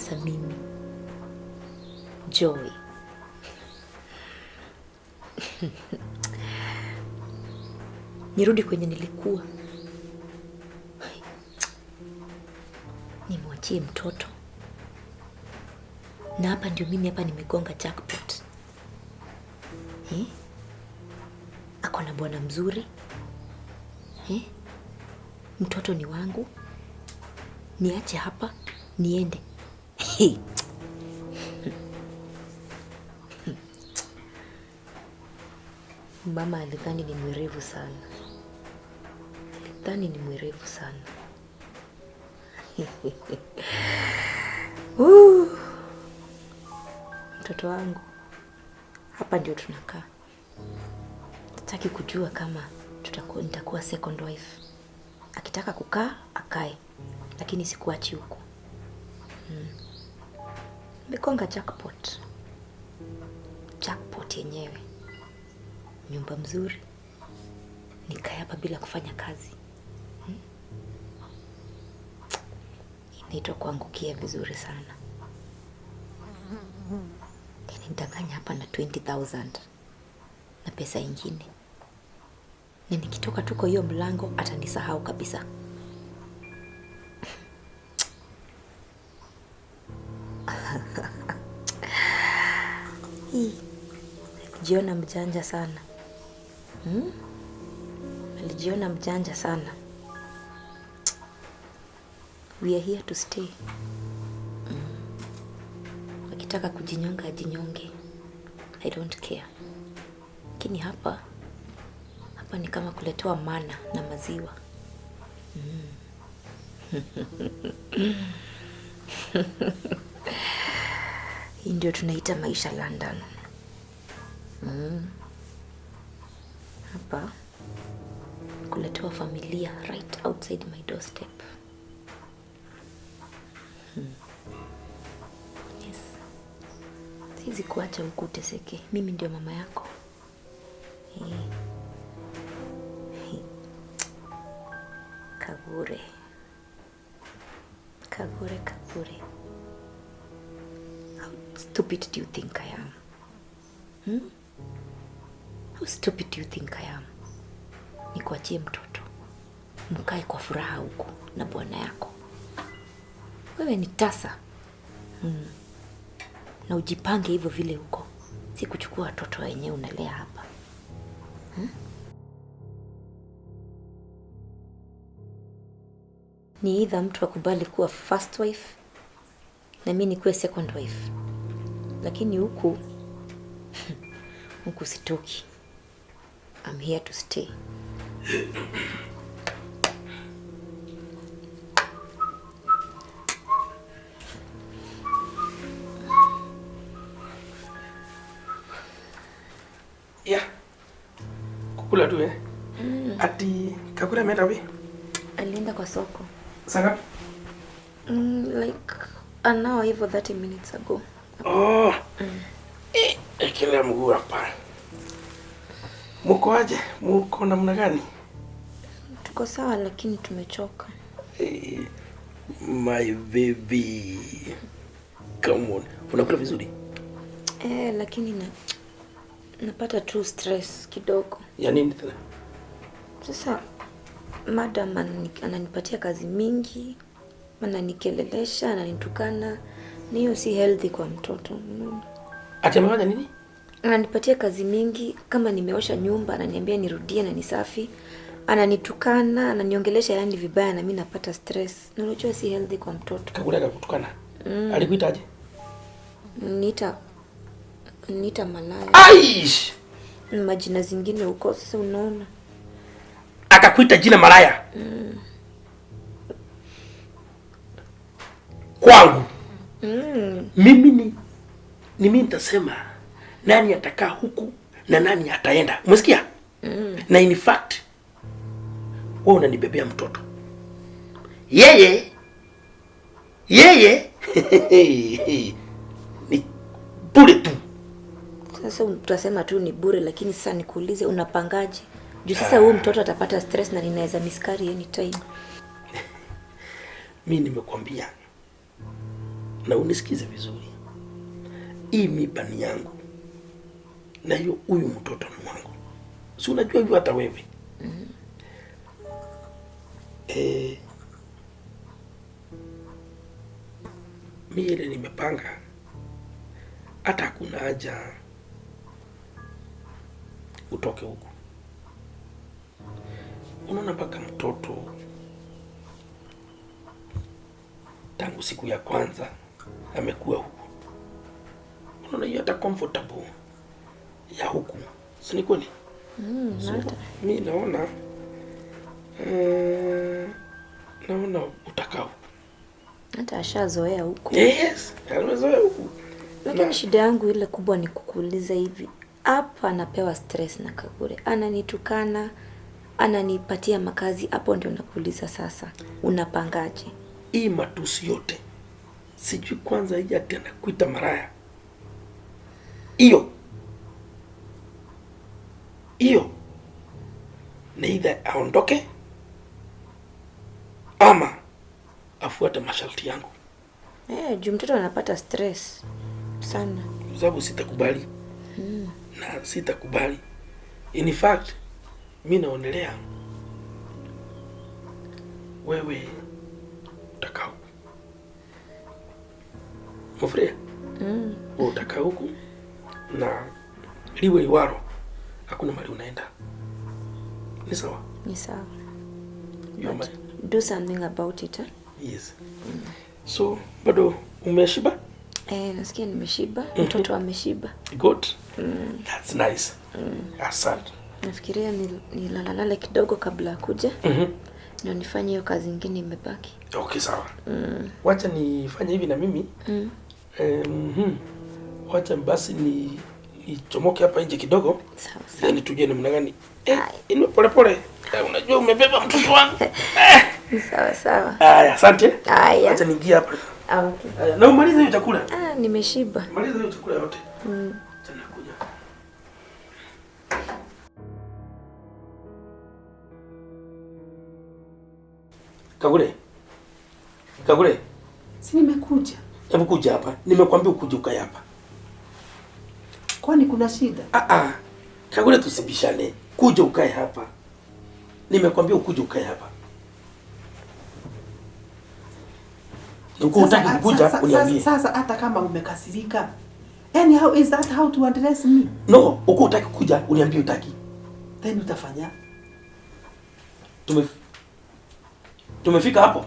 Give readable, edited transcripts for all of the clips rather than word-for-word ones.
Sasa mimi Joy nirudi kwenye nilikuwa, nimwachie mtoto, na hapa ndio mimi hapa nimegonga jackpot. Eh? Ako na bwana mzuri. Eh? Mtoto ni wangu, niache hapa niende. Hey. Mama alidhani ni mwerevu sana, alidhani ni mwerevu sana. Mtoto wangu, hapa ndio tunakaa. Sitaki kujua kama nitakuwa second wife. Akitaka kukaa akae, lakini sikuachi huko. Nimegonga jackpot, jackpot yenyewe. Nyumba mzuri, nikae hapa bila kufanya kazi. Inaitwa kuangukia vizuri sana. Nidanganya hapa na 20,000 na pesa ingine, na nikitoka tu kwa hiyo mlango atanisahau kabisa. Hii alijiona mjanja sana. Alijiona mjanja sana. We are here to stay. Akitaka kujinyonga ajinyonge, I don't care. Lakini hapa ni kama kuletewa mana na maziwa. Hii ndio tunaita maisha London. Hapa kuletewa familia right outside my doorstep. Yes. Siwezi kuacha huku uteseke. Mimi ndio mama yako. Kagure. Kagure, Kagure. How stupid do you think I am? How stupid do you think I am? Nikuachie mtoto, mkae kwa furaha huku na bwana yako. Wewe ni tasa. Na ujipange hivyo vile huko. Si kuchukua watoto wenyewe unalea hapa. Ni either mtu akubali kuwa first wife na mimi nikuwe second wife. Lakini huku huku sitoki. I'm here to stay. Yeah. Kukula tu eh? Ati Kakura ameenda wapi? Alienda kwa soko. Saa ngapi? Like an hour hivyo, 30 minutes ago. Oh. Ekelea mguu hapa. Muko aje? Muko namna gani? Tuko sawa lakini tumechoka. Hey, my baby. Come on. Unakula vizuri? Lakini napata tu stress kidogo. Ya nini tena? Sasa madam ananipatia kazi mingi, ananikelelesha, ananitukana. Ni hiyo si healthy kwa mtoto. Ati amefanya nini? Ananipatia kazi mingi, kama nimeosha nyumba ananiambia nirudie na ni safi. Ananitukana, ananiongelesha yani vibaya na mimi napata stress. Na unajua si healthy kwa mtoto. Kakula akakutukana? Alikuita aje? Niita malaya. Aish! Majina zingine huko sasa unaona. Akakuita jina malaya? Kwangu. Mimi ni mimi nitasema nani atakaa huku na nani ataenda. Umesikia? Na in fact wewe unanibebea mtoto. Yeye ni bure tu. Sasa utasema tu ni bure, lakini sasa nikuulize unapangaje? Juu sasa huyu mtoto atapata stress na ninaweza miscarry anytime. Mimi nimekwambia Na unisikize vizuri. Hii mimba ni yangu. Na hiyo huyu mtoto ni wangu. Si unajua hivyo hata wewe. Mimi ile nimepanga hata hakuna haja utoke huku. Unaona mpaka mtoto tangu siku ya kwanza amekuwa huku. Unaona hiyo hata comfortable ya huku. Si ni kweli? So, mimi naona naona utakaa huku. Hata ashazoea huku. Yes, amezoea huku. Lakini shida yangu ile kubwa ni kukuuliza hivi. Hapa anapewa stress na Kagure. Ananitukana, ananipatia makazi. Hapo ndio nakuuliza sasa. Unapangaje? Hii matusi yote. Sijui kwanza hii ati anakuita maraya. Hiyo. Hiyo. Ni either aondoke ama afuate masharti yangu. Juu mtoto anapata stress sana. Kwa sababu sitakubali. Na sitakubali. In fact, mimi naonelea wewe utakaa huku. Mufria? Wewe utakaa huku na liwe liwalo, hakuna mahali unaenda. Ni sawa? Ni sawa. But do something about it, eh? Yes. So, bado umeshiba? Nasikia nimeshiba. Mtoto ameshiba. Good. That's nice. Asante. Nafikiria nilalalale kidogo kabla ya kuja. Ndio nifanye hiyo kazi nyingine imebaki. Okay, sawa. Wacha nifanye hivi na mimi. Wacha basi nichomoke hapa nje kidogo. Sawa, sawa. Then tujue namna gani. Inua pole pole. Unajua umebeba mtoto wangu. Sawa, sawa. Haya, asante. Haya. Wacha niingie hapa. Okay. Haya, na umalize hiyo chakula. Nimeshiba. Maliza hiyo chakula yote. Tena kuja. Kagure. Kagure. Si nimekuja. Hebu kuja hapa. Nimekuambia ukuje ukae hapa. Kwani kuna shida? Kagure, tusibishane. Kuja ukae hapa. Nimekuambia ukuje ukae hapa. Uko unataka kukuja uniambie. Sasa hata kama umekasirika. Yani how is that how to address me? No, uko unataka kukuja uniambie utaki. Then utafanya. Tumefika hapo.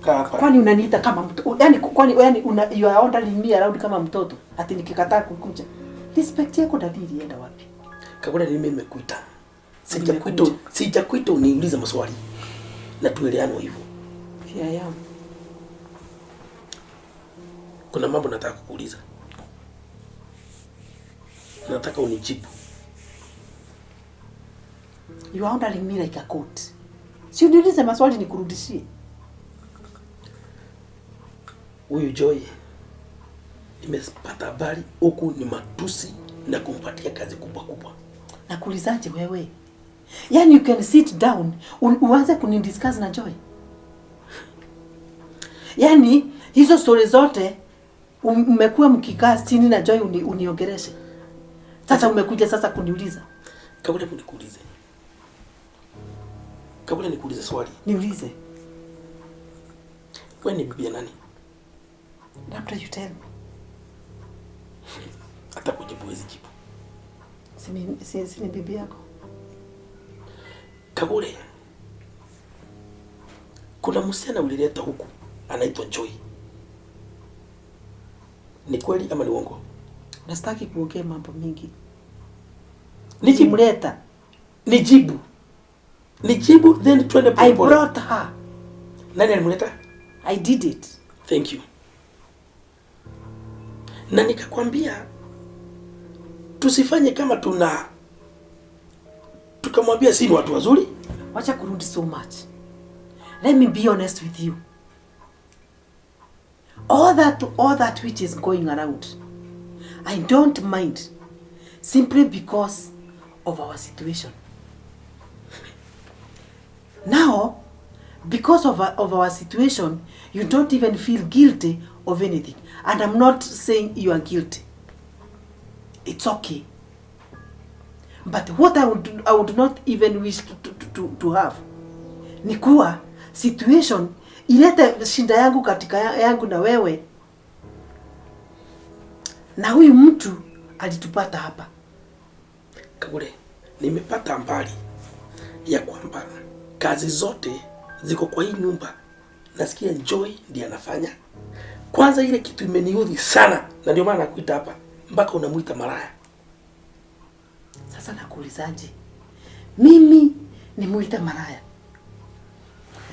Kaa hapa. Kwani unaniita kama mtoto? Yaani kwani yani you are ordering me around kama mtoto? Ati nikikataa kukuja. Respect yako dalili enda wapi? Kagure, mimi nimekuita. Sijakuita uniulize maswali. Na tueleane hivyo. Here I am. Kuna mambo nataka kukuuliza. Nataka unijibu. You are ordering me like a coat. Si uniulize maswali nikurudishie. Huyu Joy nimepata habari huku ni matusi na kumpatia kazi kubwa kubwa. Nakuulizaje wewe? Yaani you can sit down uanze kunidiscuss na Joy. Yaani hizo story zote umekuwa mkikaa chini na Joy uniongereshe. Sasa umekuja sasa kuniuliza. Kabla nikuulize. Kabla nikuulize swali. Niulize. Wewe ni bibi ya nani? Labda you tell me. Hata kujibu huwezi jibu. Si ni bibi yako. Kagure, kuna msichana ulileta huku anaitwa Joy. Ni kweli ama ni uongo? Nasitaki kuongea mambo mingi. Nilimleta. Nijibu. Nijibu then twende pole pole. I brought her. Nani alimleta? I did it. Thank you. Na nikakwambia tusifanye kama tukamwambia si ni watu wazuri. Wacha kurudi so much. Let me be honest with you. All that which is going around, I don't mind, simply because of our situation. Now, Because of our situation, you don't even feel guilty of anything. And I'm not saying you are guilty. It's okay. But what I would not even wish to have ni kuwa situation ilete shinda yangu katika yangu na wewe na huyu mtu alitupata hapa. Kagure, nimepata habari ya kwamba kazi zote ziko kwa hii nyumba. Nasikia Joy ndiye anafanya. Kwanza ile kitu imeniudhi sana, na ndio maana nakuita hapa, mpaka unamuita malaya. Sasa nakuulizaje? Mimi nimuite malaya?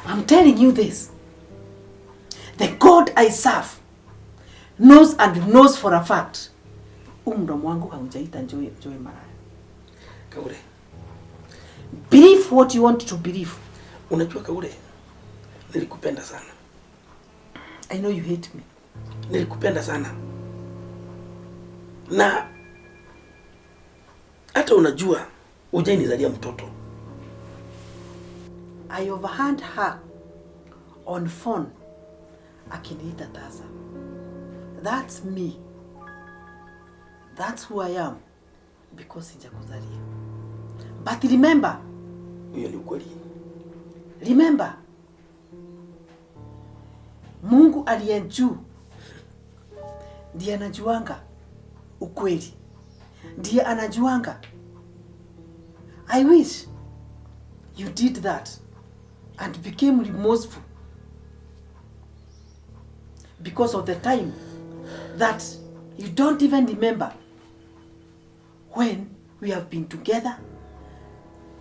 I'm telling you this. The God I serve knows and knows for a fact. Huu mdomo wangu haujaita Joy malaya. Kagure, Believe what you want to believe. Unajua Kagure, nilikupenda sana. I know you hate me. Nilikupenda sana, na hata unajua hujainizalia mtoto. I overheard her on phone akiniita tasa. That's me. That's who I am because sijakuzalia. But remember, Hiyo ni ukweli. Remember, Mungu aliye juu ndiye anajuanga ukweli, ndiye anajuanga. I wish you did that and became remorseful because of the time that you don't even remember when we have been together.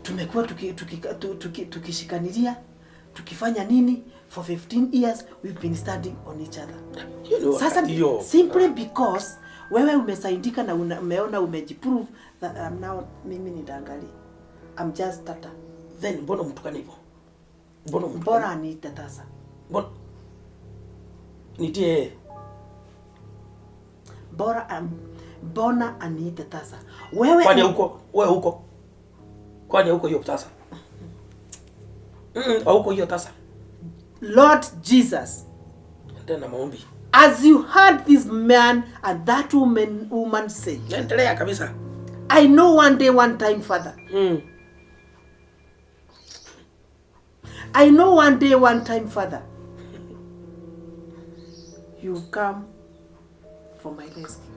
Tumekuwa tukishikanilia tukifanya nini for 15 years. We've been standing on each other. Hiyo ni Sasa wakati hiyo. simply because wewe umesaidika na umeona umejiprove that I'm now, mimi nitaangalia, I'm just tata. Then mbona mtukane hivyo? Mbona mtukane? Mbona aniite tasa? Mbona nitie Mbona aniite tasa wewe? Kwani huko wewe huko? Kwani huko hiyo tasa? Huko hiyo tasa. Lord Jesus, Endelea na maombi. As you heard this man and that woman say, Endelea kabisa. I know one day, one time, Father, I know one day, one time, Father, you come for my rescue.